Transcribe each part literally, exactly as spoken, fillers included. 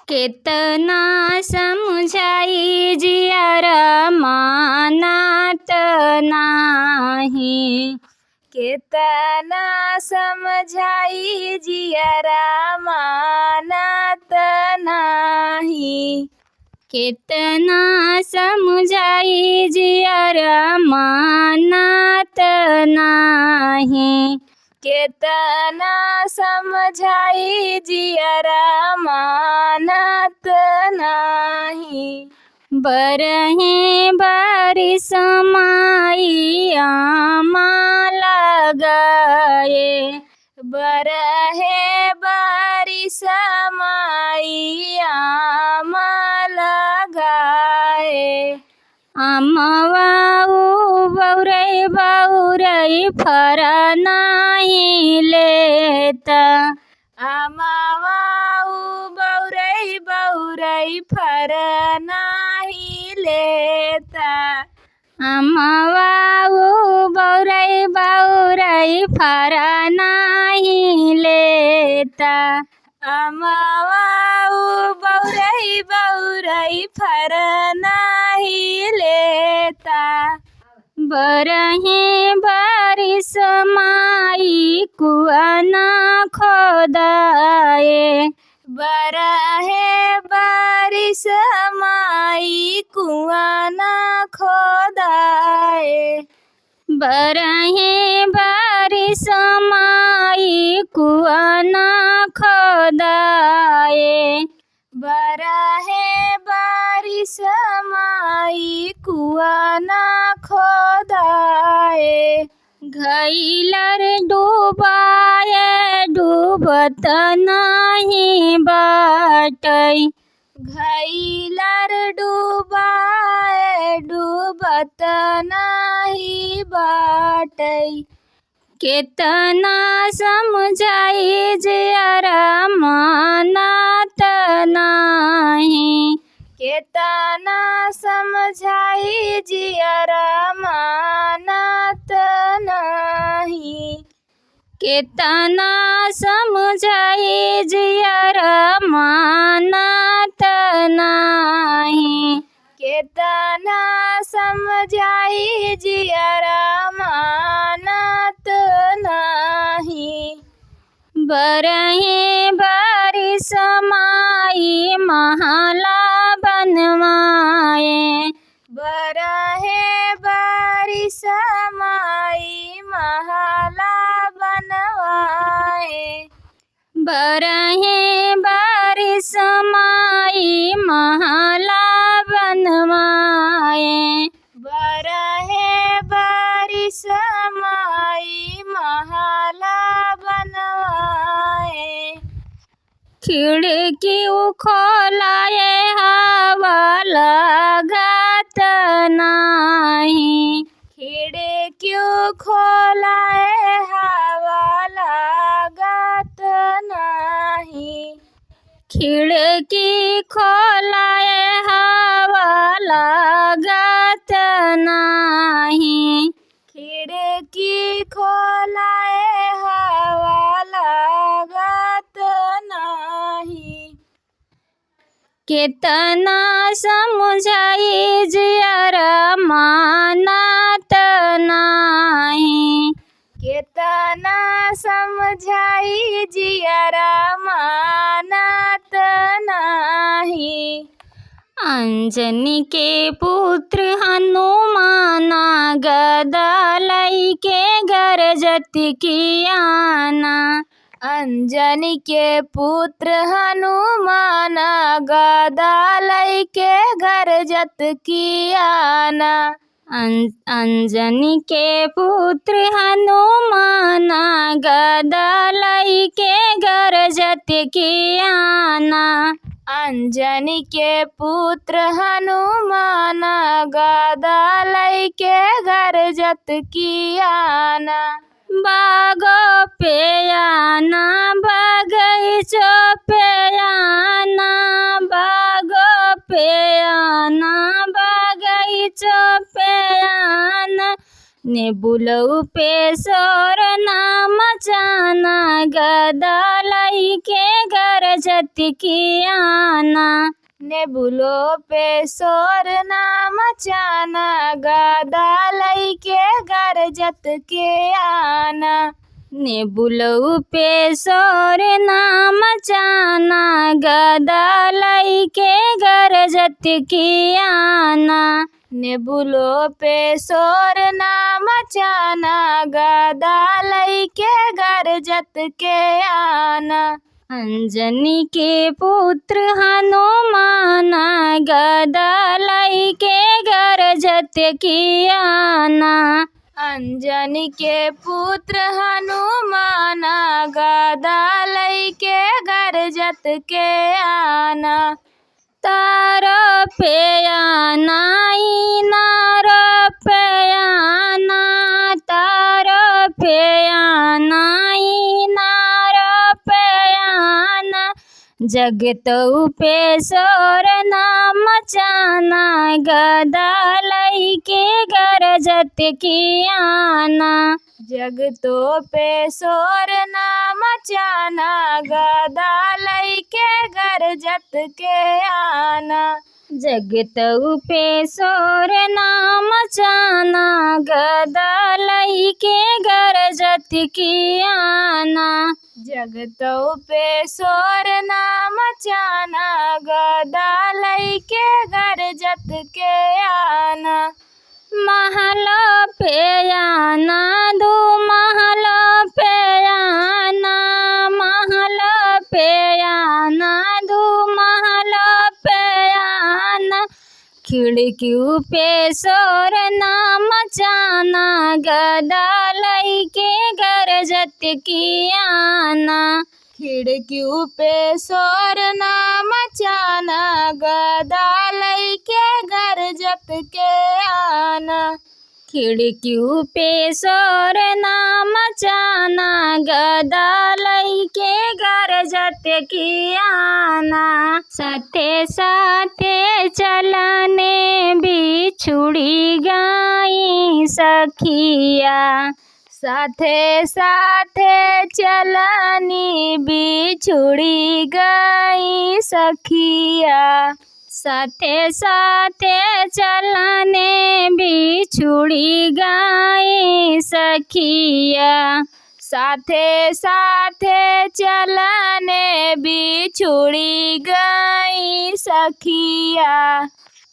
केतना समझाई जियरा मानत नाही, केतना समझाई जियरा मानत नाही, केतना समझाई जियरा मानत नाही, केतना समझाई जियरा मानत नाही। बरहे बारिश माई आमा लगाए, बरहे बारिश माई आमा लगाए। अमवा उ बौरै बौरै फर नाही लेता, अमवा उ बौरै बौरै फर नाही लेता, अमवा उ बौरै बौरै फर नाही लेता, अमवा उ बौरै बौरै फर नाही लेता। बरहे बारिश माई कुआँ ना खोदाए, बरहे बारिश माई कुआँ ना खोदाए। बरहे बारिश माई कुआँ ना खोदाए, बरहे बारिश माई कुआँ ना खोदाए। घइलर डूबाए डूबत नाही बाटै, घइलर डूबाए डूबत नाही बाटै। केतना समझाई जियरा मानत नाही, केतना समझाई जियरा मानत नाही, केतना समझाई जियरा मानत नाही, केतना समझाई जियरा मानत नाही। बरहे बारिश माई महला बनवाए, बरहे बारिश माई महला बनवाए। बरहे बारिश माई महला बनवाए, बरहे बारिश माई महला बनवाए। खिड़की उ खोलाए हवा लागत नाही, खिड़की उ खोलाए हवा लागत नाही, खिड़की खोलाए हवा लागत नाही, खिड़की खोलाए हवा लागत नाही। केतना समझाई जियरा मानत नाही, केतना समझाई जियरा मानत नाही। अंजनी के पुत्र हनुमाना गदा लइके गरजत कियाना। अंजनी के पुत्र हनुमाना गदा लइके गरजत कियाना। अं-, अंजनी के पुत्र हनुमाना गदा लइके गरजत कियाना। अंजनी के पुत्र हनुमाना गदा लइके गरजत कियाना। बागो पे आना, बगीचो पे आना, बागो पे आना, बगीचो पे आना, नेबुलऊ पे शोर ना मचाना, गदा लइके गरजत कियाना। नेबुलो पे शोर ना मचाना, गदा लइके गरजत कियाना। नेबुलो पे शोर ना मचाना, गदा लइके गरजत कियाना। नेबुलो पे शोर ना मचाना, गदा लइके गरजत कियाना। अंजनी के पुत्र हनुमाना, गदा लइके गरजत कियाना। अंजनी के पुत्र हनुमाना, गदा लइके गरजत कियाना। तारो पे आना, ई नारो पे आना, तारो पे आना, ई नारो पे आना। जगतौ पे शोर ना मचाना, गदा लइके गरजत कियाना। जगतो पे शोर ना मचाना, गदा लइके गरजत कियाना। जगतो पे शोर ना मचाना, गदा लइके गरजत कियाना। जगतो पे शोर ना मचाना, गदा लइके गरजत कियाना। महलो पे आना, दू महलो पे आना, महलो पे आना, दू महलो पे आना। खिड़कियों पे शोर ना मचाना, गदा लइके गरजत कियाना। खिड़कियों पे शोर ना मचाना, गदा लइके गरजत कियाना। खिड़कियों पे शोर ना मचाना, गदा लइके गरजत कियाना। साथे साथे चलने बिछुड़ी गई सखिया। साथे साथे चलनी बिछुड़ी गई सखिया। साथे साथे चलने बिछुड़ी गई सखिया। साथे साथे चलने बिछुड़ी गई सखिया।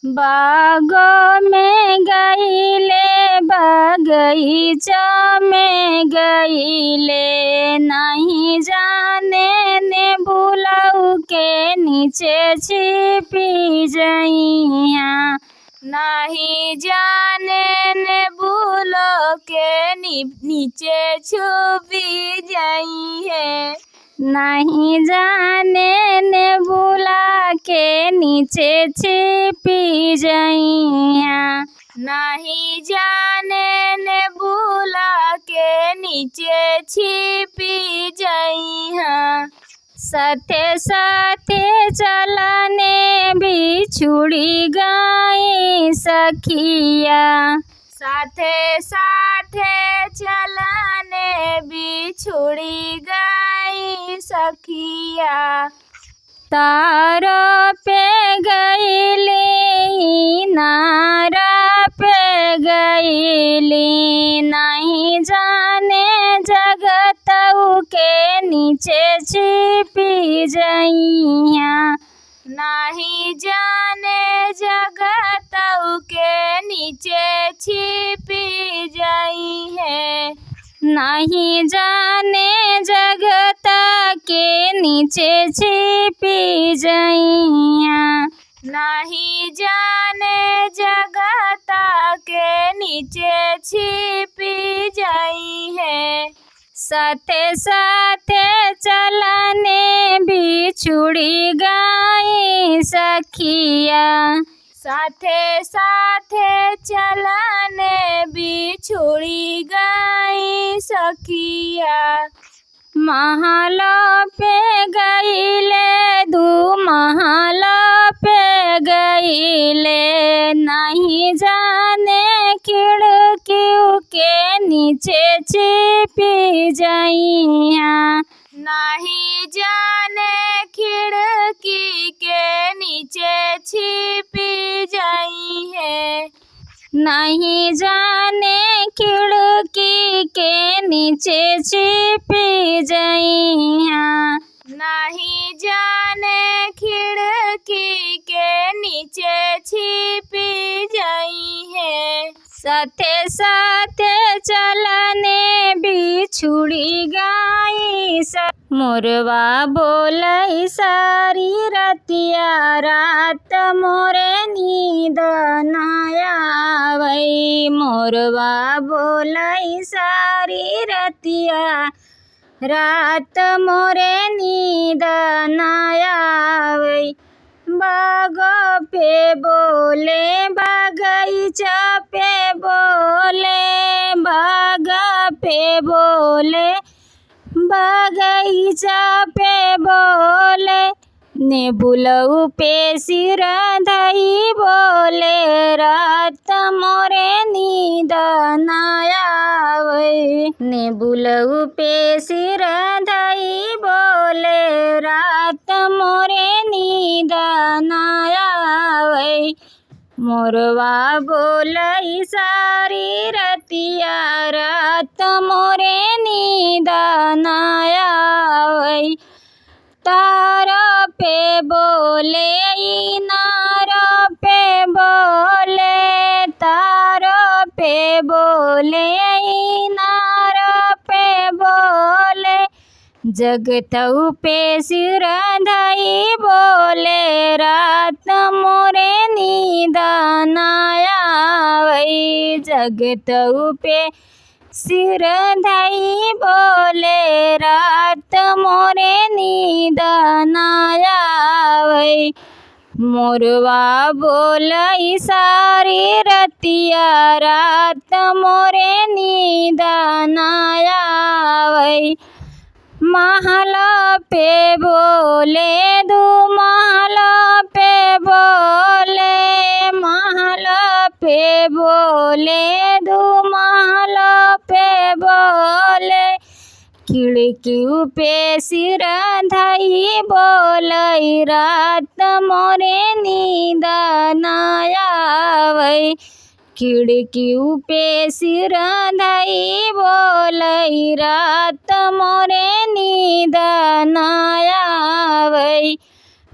बागों में गईले, बगीचा में गईले, नहीं जाने नेबुलऊ के नीचे छिपी जइहा। नहीं जाने नेबुलो के नी-, नीचे छुपी जइहे। नहीं जाने नेबुला के नीचे छिपी जइहा। नहीं जाने नेबुला के नीचे छिपी जइहा। साथे साथे चलने बिछुड़ी गई सखिया। साथे साथे चलने बिछुड़ी गई सखिया। तारो पे गईली, नारा पे गईली, नहीं जाने जगतऊ के नीचे छिपी जइहा। नहीं जाने जगतऊ के नीचे छिपी जइहे। नहीं जाने जगत के नीचे छिपी जइहा। नहीं जाने जगत के नीचे छिपी जइहे। साथे साथे चलने बिछुड़ी गई सखिया। साथे साथे चलने बिछुड़ी गई सखिया। महलो पे गईले, दू महलो पे गईले, नहीं जाने खिड़कियों के नीचे छिपी जइहा। नाही जाने खिड़की के नीचे छिपी जइहें। नाही जाने खिड़की के नीचे छिपी जइहें। नाही जाने खिड़की के नीचे छिपी जइहें। साथे साथे चलने बिछुड़ी गई स-, मोरवा बोलइ सारी रतिया, रात मोरे नींद न आवइ। मोरवा बोलइ सारी रतिया, रात मोरे नींद न आवइ। बाग पे बोले, बगइचा पे बोले, बाग पे बोले, बगइचा पे बोले, नेबुलउ पे सिर धई बोले, रात मोरे नींद न आवइ। नेबुलउ पे सिर धई बोले, रात मोरे नींद न आवइ। मोरवा बोलइ सारी रतिया, रात मोरे नींद न आवइ। तार पे बोले, इनार पे बोले, तार पे बोले, इनार पे बोले, जगतउ पे सिर धई बोले, रात मोरे नींद न आवइ। जगतउ पे सिर धई बोले, रात मोरे नींद न आवइ। मोरवा बोलइ सारी रतिया, रात मोरे नींद न आवइ। महल पे बोले, दू महल पे बोले, महल पे बोले, दू महल पे बोले, खिड़की पे सिर धई बोलइ, रात मोरे नींद न आवइ। खिड़की पे सिर धई बोलइ, रात मोरे नींद न आवइ।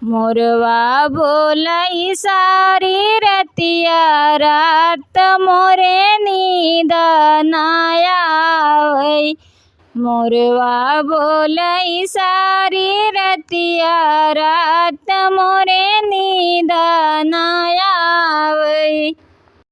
मोरवा बोलइ सारी रतिया, रात मोरे नींद न आवइ। मोरवा बोलइ सारी रतिया, रात मोरे नींद न